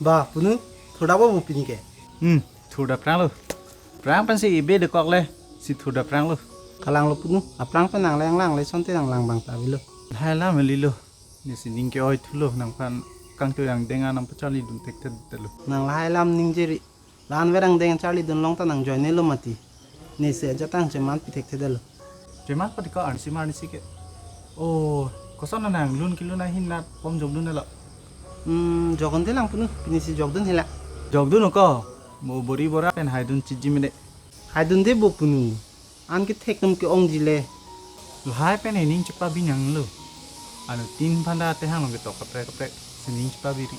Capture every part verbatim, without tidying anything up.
Ba, punu, thurdappo bo pini ke? Hmm, thurdapranglo. Prang pensi ibe dekokle, si thurdapranglo. Kalanglo punu, aphrang pen nang lang lang le sonte nang lang bang ta avelo. Lahai alam eli lo. Nesi ning ke-oi thulo, nangphan kangtui angdeng an nangpacharlidun thekthedetlo. Nang lahai alam ningjeri. La-an ver angdeng charlidun long ta nang join-e lo mati. Nesi ajat tang cheman pi thekthedetlo. Cheman pati ko arnisi marnisi ke. Oh, koson nang lun kelun ahin nat pom jokdunlo. Hmm, jokdunde lang punu, pinisi jokdun hela. Jokdun ko, mo bori bora pen haidun chiji mede. Haidunde bo punu. An kethek num ke-ongji le. Lahai pen ening chepabi nanglo. Anuttin phanta tehang long ketok kaprek kaprek, si ning chepabiri.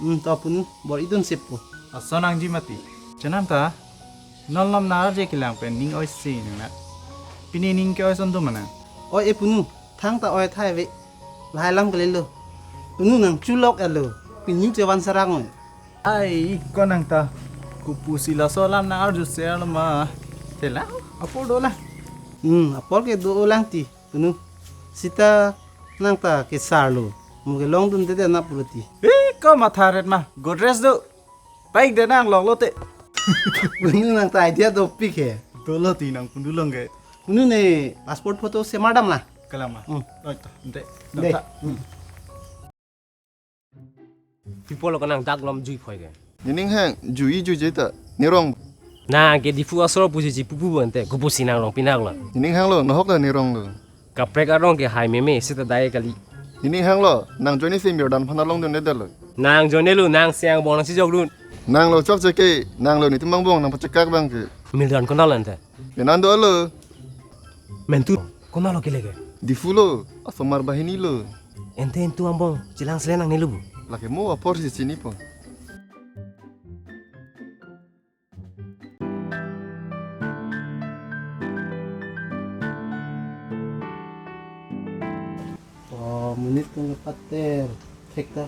Hmm, to punu, bor-idun sip po. Ason nangji mati. Chenam ta, non lom narje kelang pen ning oi si nang na. Pini ning ke-oi son do ma nang? Oi e punu, thangta oi thai ave. Lahai alam kalilo. Punu nang chulok elo. Pini chevan sarang oi. Ai, ko nang ta. Kopusi laso alam nang arju ser lo ma. Te lang, apor do lang. Hmm, apor ke do lang ti. Punu. Sita nang ta kesar lo. Mo kelongdunde de na pulo ti. Eh, ko matha ret ma. Godrej do. Baik de nang lok lote. Punu nang ta idea dopik he. Dolo ti nang punu long ke. Punu ne passport photo semar dam la. Kalang ma. Hmm. Oi to, ante. De. Dam ta. Hmm. People ko nang dak lom jui phoi ke. Nening hang jui jui je ta nerong. Nang ke Diphu asor pusi ji pupu bante, kopusi nang rong pinak lo. Nening hang lo, nohok ta nerong lo. Kaprek arong ke hai meme sita dai kali. Nening hang lo, nang join-e si Mirdan phanta longdunde lo. Nang join-e lo, nang siang bong nang si jokdun. Nang lo chokche ke, nang lo nitum bang bong nang pachekak bang ke. Mirdan konat lo ante? Penang do lo. Mentu, konat lo kele ke? Diphu lo, asomar bahini lo. Ante entu ambong, chelang selen nangne lo bu. Lake mo apor si chini po. Oh, monit tung pater, thek ta.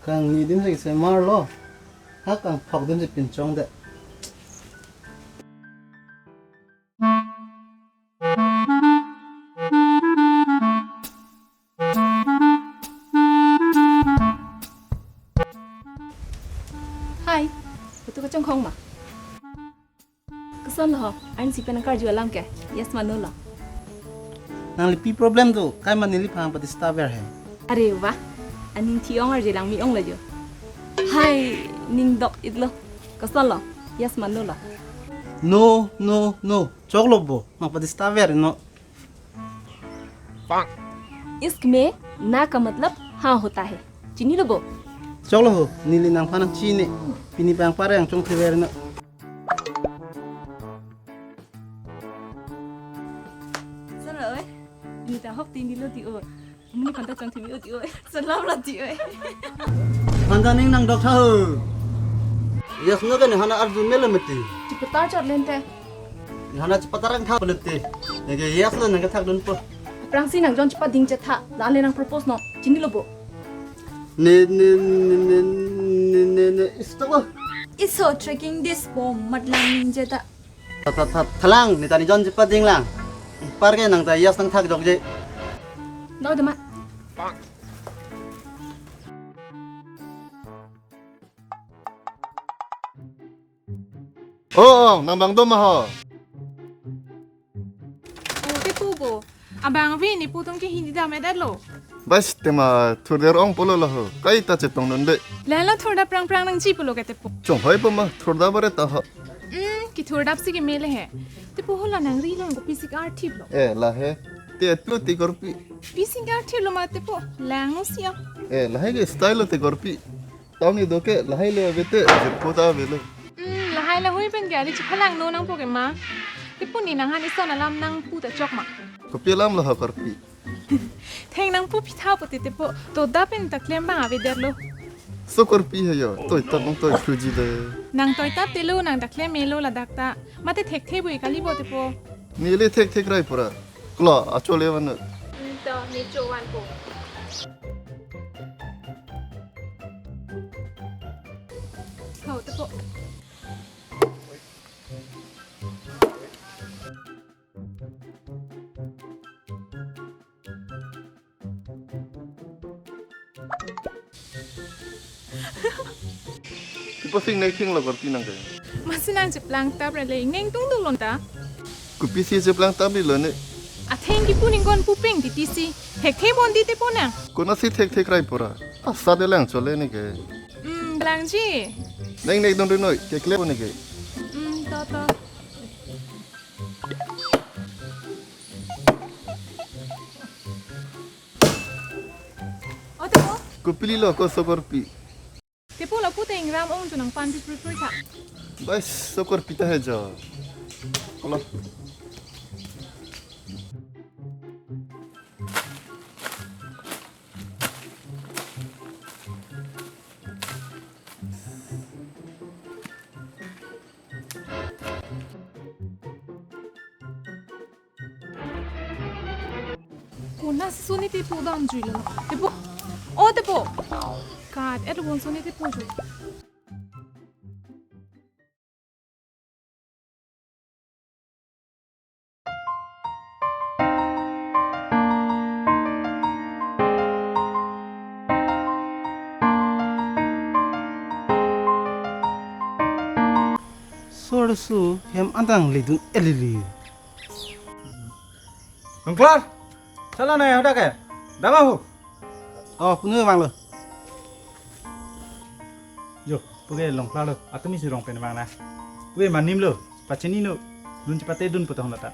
Kangni adim si semar lo. Ha kangphok adim si pinchong de. Hai, betul kacang kong ma? Koson lo ho, arnisi pen nang karju alam ke? Yes ma no lo. Nangli pi problem do, kaima neli phang pati staver he. Are wah, aning thi-ong arje lang mi-ong lo jo. Hai, ning dok-it lo. Koson lo, yes ma no lo. No, no, no. Choklo bo, nang pati staver no. Isk mein na ka matlab haan hota hai. Chini lo bo. Choklo ho, neli nangphan nang chini. Pini pang pareng chongthever no. Sir oi, neli ta hok tini lo ti o. Neli phan ta chongtheme o ti o. Salam lo ti o. Phan ta ning nang dok tha ho. Yes no ke ne hana arju melo mati. Chipatar chot lente. Hana chipatar ang tha pulute. Neke yes lo nang kethak dun po. Aphrangsi nang jon chipading chetha. La-an le nang propose no. Chini lo bo. Ne ne ne ne ne ne ne isto lo. Iso trekking this po matlang ningje ta. Tha tha tha thalang ne ta ne jon chipading lang. Par ke nang ta yes nang thak jokje. Dau dema. Oh, oh, nang bang do ma ho. Oh, tepu bo. Abang vi ne pu atum ke Hindi dam-edet lo. Bas tema thurder ong polo lo ho. Kaita chetongdunde. Lalo thurda prang prang nangji pulo ke tepu. Chonghoi po ma thurda bare ta ho. Hmm, kethurdap si keme le he. Tepu hala nangri lo, kopisi ke arthip lo. Eh, la he. Te atlo te korpi. Pisi ke arthip lo ma tepu. Langno si a. Eh, la he ke style lo te korpi. Tong ido ke lahai le avete, jirpo ta avelo. Hmm, lahai lahui pen ke ali chiphalang no nangpo ke ma. Tepu ne nanghan ison alam nangpu ta chok ma. Kopi alam lo ha korpi. Theng nangpu pitha po te tepu. To da pen ta klem bang avedet lo. So korpi hai yo. Toi tap nang toi thuji de. Nang toi tap te lo nang ta klem-e lo ladak ta. Mate thekthe bui kali bo tepu. Neli thekthek rai pura. Klo, achole van. Hmm, to ne cho van po. Ho, tepu. Ipo sing nek thenglo korpi nang ke. Masi nang cheplang tap rale, ning tung dong lonta. Kopisi cheplang tap rilo ne. Atheng kipu ning kon pupeng titi si. Thekthe bon titi po nang. Konatsi thekthe krai pora. Asa de lang chole ne ke. Hmm, langji. Neng nek don rinoi, kekle po ne ke. Hmm, to to. O tepo. Kopilo ko so korpi. Tepo lapu te ingram ong jo nangpanpi prui prui tha. Bai so korpi ta he jo. Kolo. Konatsi soni tepo damjuilo. Tepo. O tepo. Kat, et bon soni tepo ju. Sorsu hem antang ledun elili. Longklar, chala nai hadak ke? Dama hu. Oh, punu bang lo. Jo, puke Longklar lo. Atumi si rong pen bang na. Puke manim lo. Pachini no. Dun chepate dun putong lo ta.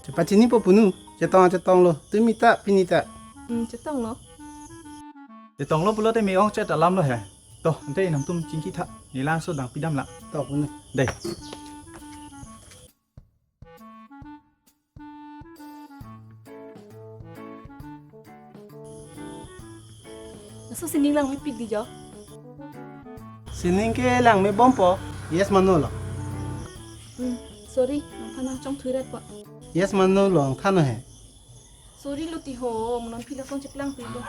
Chepachini po punu. Chetong chetong lo. Tumi ta pini ta. Hmm, chetong lo. Chetong lo pulote me ong chet alam lo he. To, ante nangtum chingki tha. Nelang so dang pidam la. To punu. Dei. Laso sining langmepik di jo. Sining ke langme bompo. Yes mano lo. Hmm, sorry, nangphan nangchongthui ret po. Yes mano lo, nangthan he. Sorry lo ti ho, mo non phi lason cheplang pilo.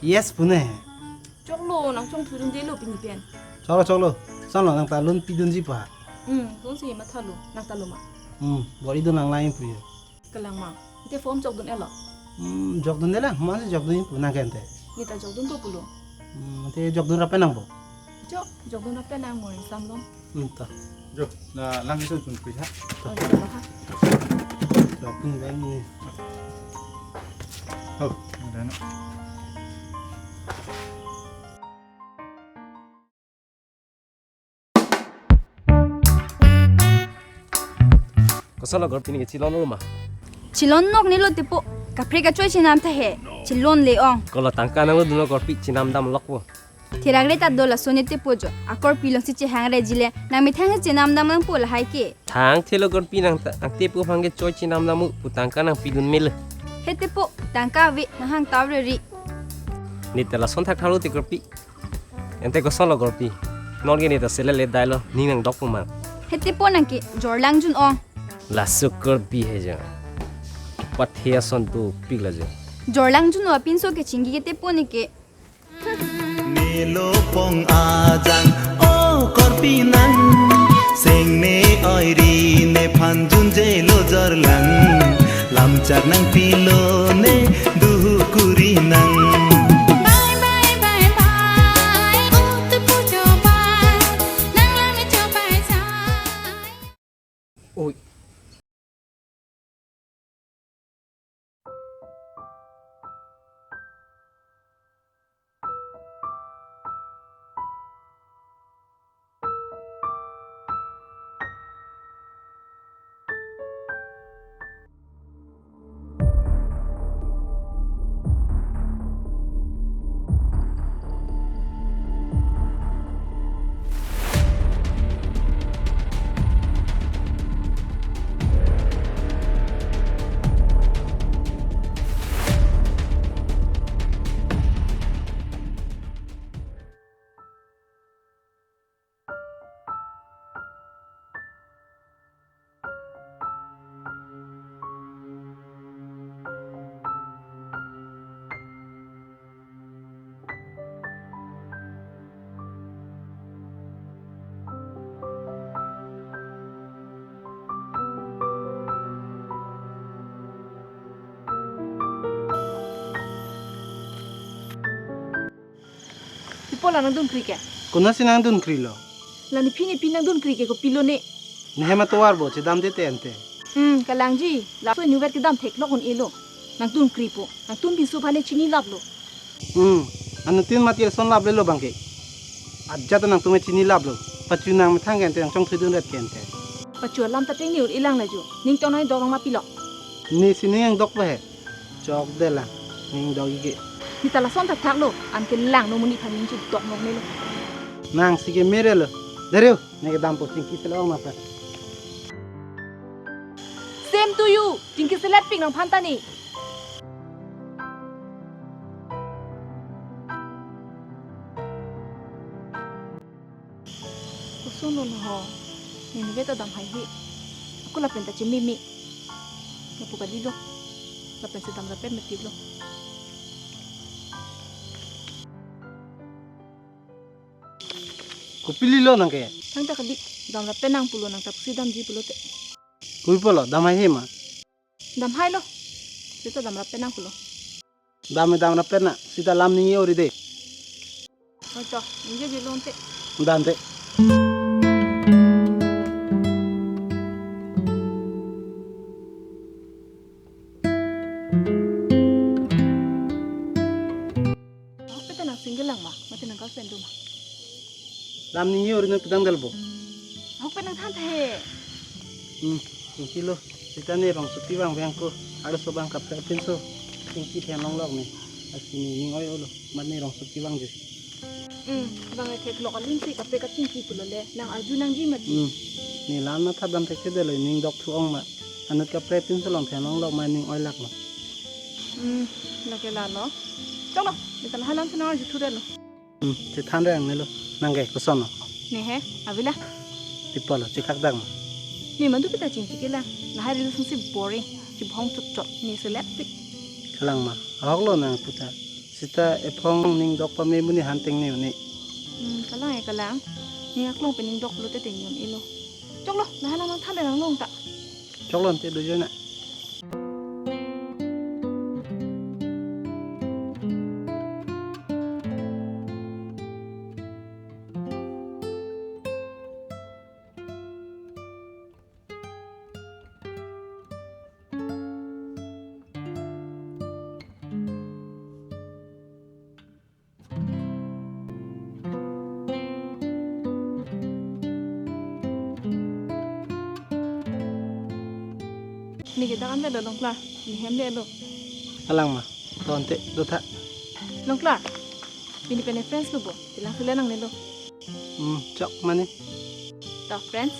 Yes punu he. Choklo, nangchongthui dunde lo pini pen. Choklo, choklo. Sonlo nang ta lun pidunji pa. Hmm, sonsi matha lo, nang ta lo ma. Hmm, bor-i dun lang lang pu ye. Kalang ma. Ante form jokdun elo. Hmm, jokdunde lang, masi jokdun pu nang ke ante. Ne ta jokdun po pulo. Hmm, ante jokdun rap pen nangpo. Jo, jokdun rap pen nang mo samlong. Hmm, ta. Jo, la lang isun pun pui ha. Oh, jo, ha. Jokdun bang ni. Oh, ada na. Koson lo korpi neke chilon lo ma? Chilon nok ne lo tepo. Kaprek kachoi chenam tha he. Chilon le ong. Kolo tangka nang lo dunlo korpi chenam dam lok po. Therak re ta do laso ne tepo jo. Akorpi longsi chehang re jile. Nang methang chenam dam nangpo lahai ke. Thang thelo korpi nang ta, nang tepo aphan ke choi chenam dam pu tangka nangpidun mele. He tepo, tangka ave, nang hang taw re ri. Ne ta lason thakthak lo te korpi. Ante koson lo korpi. Non ke ne ta selele dai lo, ning nangdok pu ma. He tepo nang ke, jorlang jun ong. Laso korpi he jo. Pathe ason dopik la jo. Jorlang jun o apinso ke chingki ke tepo ne ke. Nelo pong ajang o korpi nang. Seng ne oi ri nephan junje lo jorlang. Lamchak nangpilo ne duhu kuri nang. Bye, bye, bye, bye. Oh, tu pujo bye. Nang lami cho bye, bye. Oi. Ipo la nangdun kri ke? Konatsi nangdun krilo? La nephi nephi nangdun kri ke kopilo ne? Nehem atovar bo chedamde te ante. Hmm, kalangji, laso inutvet kedam theklong un-elo. Nangdun kripo, nangtum pinso aphan ne chinilaplo. Hmm, anuttin mati lason laplelo bangke. Ajat nangtum chinilaplo. Pachu nangmethang ke ante, nangchongthui dunret ke ante. Pachu alam ta tengne un-elang la jo. Ning tong nangdok nang ma pilo. Nesi ning angdok pa he. Chokde lang, ning dok-ik ke. Ne ta lason thakthaklo, anke lang non monit aphan ning chedok nok melo. Nangsi ke merelo. Dariu, ne kedampo chingki selet-ong ma pa. Same to you, chingki seletpik nangphan ta ne. Koson lo ho. Ne inutvet ta dam haihe. Ako lapen ta chememe. Lapu kalilo. Lapensi damrappet matiplo. Kopilo nangke? Thangta kali. Damrappet nang pulo, nang ta pusi damji pulote. Kopi pulo, dam haihe ma? Dam hailo. Seta damrappet nang pulo. Dam damrappet nang, seta lam ningje-ori de. Oi to, ningje-jilo ante. Dante. Ahokpet ta nang single lang ma, mate nang girlfriend do ma? Lam ningje-ori nang kedang dalbo. Ahokpet nang thantha he. Hmm, chingkilo. Seta ne rongsopi vangve ako. Arloso abang kaprek pinso. Chingki theklonglok ne. Lasi ne ning oi-olo. Mat ne rongsopi vangve. Hmm, bang theklok alimsi kaprek kachingki pulo le. Nang arju nangji mati. Hmm. Ne la-an matha dam thekthedetlo, ning dokthu-ong ma. Anut kaprek pinso along theklonglok ma, ning oilaklo. Hmm, lake lalo. Choklo, ne ta lahai alamsi nang arjuthudetlo. Hmm, chethan rang nelo. Nangke koson lo? Ne he, avila. Pi pulo, chekak dak ma? Ne madu pita chingki kelang. Lahai relationship boring. Chibhong chotchot. Ne seletpik. Kalang ma, ahoklo nang puta. Seta ephong ning dok pame monit aphan tengne un-e. Hmm, kalang e kalang. Ning aklong pen ning dok pulote tengne un-elo. Choklo, lahai alam nang than rang nang ta. Choklo ante, dojoi nang. Ne ke dak anvetlo Longklar, ne hem le lo. Kalang ma, to ante, dotha. Longklar, pini pen ne friends lo bo, chelang selet nangne lo. Hmm, chok mane. To friends,